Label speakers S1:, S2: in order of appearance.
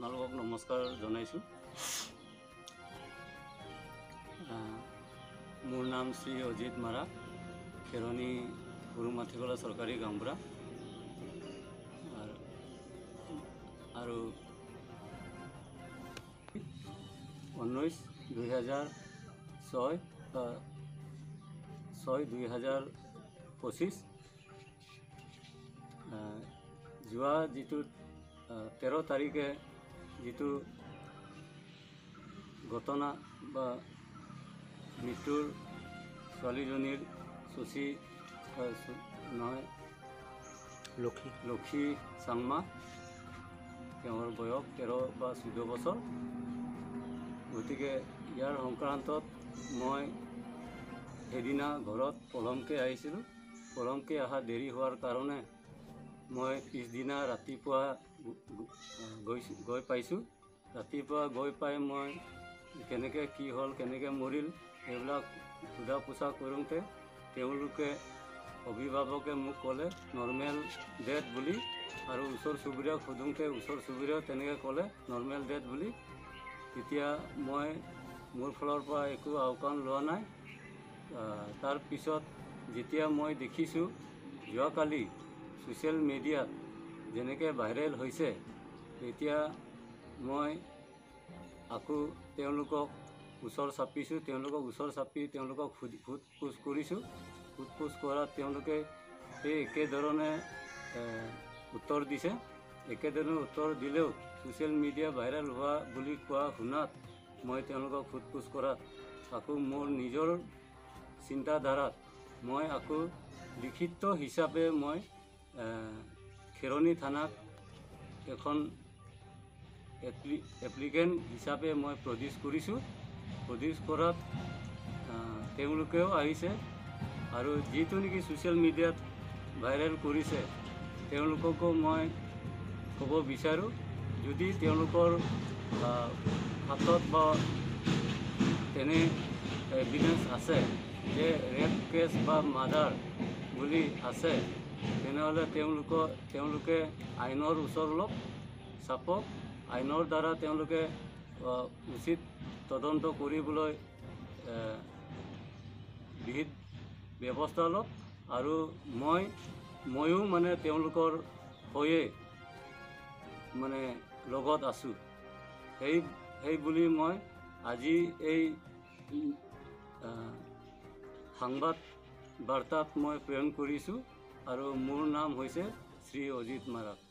S1: আপোনালোকক নমস্কাৰ জনাইছোঁ। মোৰ নাম শ্ৰী অজিত মাৰাক, খেৰণি সৰু মাটিকলা চৰকাৰী গাঁওবুঢ়া। আৰু 19 2006 বা 6 2025, যোৱা যিটো 13 তাৰিখে যিটো ঘটনা বা মৃত্যুৰ ছোৱালীজনীৰ শশী নহয় লক্ষী চাংমা, তেওঁৰ বয়স 13 বা 14 বছৰ। গতিকে ইয়াৰ সংক্ৰান্তত মই সেইদিনা ঘৰত পলমকৈ আহিছিলোঁ। পলমকৈ অহা দেৰি হোৱাৰ কাৰণে মই পিছদিনা ৰাতিপুৱা গৈছোঁ, গৈ পাইছোঁ। ৰাতিপুৱা গৈ পাই মই কেনেকৈ কি হ'ল, কেনেকৈ মৰিল এইবিলাক সোধা পোছা কৰোঁতে তেওঁলোকে অভিভাৱকে মোক ক'লে নৰ্মেল ডেথ বুলি, আৰু ওচৰ চুবুৰীয়াক সোধোঁতে ওচৰ চুবুৰীয়াও তেনেকৈ ক'লে নৰ্মেল ডেথ বুলি। তেতিয়া মই মোৰ ফালৰ পৰা একো আওকাণ লোৱা নাই। তাৰপিছত যেতিয়া মই দেখিছোঁ যোৱাকালি ছ'চিয়েল মিডিয়াত যেনেকৈ ভাইৰেল হৈছে, তেতিয়া মই আকৌ তেওঁলোকক ওচৰ চাপিছোঁ। তেওঁলোকক ওচৰ চাপি তেওঁলোকক সোধ পোছ কৰিছোঁ। সোধ পোছ কৰাত তেওঁলোকে সেই একেধৰণে উত্তৰ দিছে। একেধৰণে উত্তৰ দিলেও ছ'চিয়েল মিডিয়া ভাইৰেল হোৱা বুলি কোৱা শুনাত মই তেওঁলোকক সোধ পোছ কৰাত আকৌ মোৰ নিজৰ চিন্তাধাৰাত মই আকৌ লিখিত হিচাপে মই খেৰণি থানাত এখন এপ্লিকেণ্ট হিচাপে মই প্ৰডিউচ কৰিছোঁ। প্ৰডিউচ কৰাত তেওঁলোকেও আহিছে আৰু যিটো নেকি ছ'চিয়েল মিডিয়াত ভাইৰেল কৰিছে তেওঁলোককো মই ক'ব বিচাৰোঁ, যদি তেওঁলোকৰ হাতত বা তেনে এভিডেঞ্চ আছে যে ৰেপ কেছ বা মাৰ্ডাৰ বুলি আছে, তেনেহ'লে তেওঁলোকে আইনৰ ওচৰলৈ চাপক। আইনৰ দ্বাৰা তেওঁলোকে উচিত তদন্ত কৰিবলৈ বিহিত ব্যৱস্থা লওক। আৰু ময়ো মানে তেওঁলোকৰ হৈয়ে মানে লগত আছোঁ। সেই বুলি মই আজি এই সংবাদ বাৰ্তাত মই প্ৰেৰণ কৰিছোঁ। আৰু মোৰ নাম হৈছে শ্ৰী অজিত মাৰাক।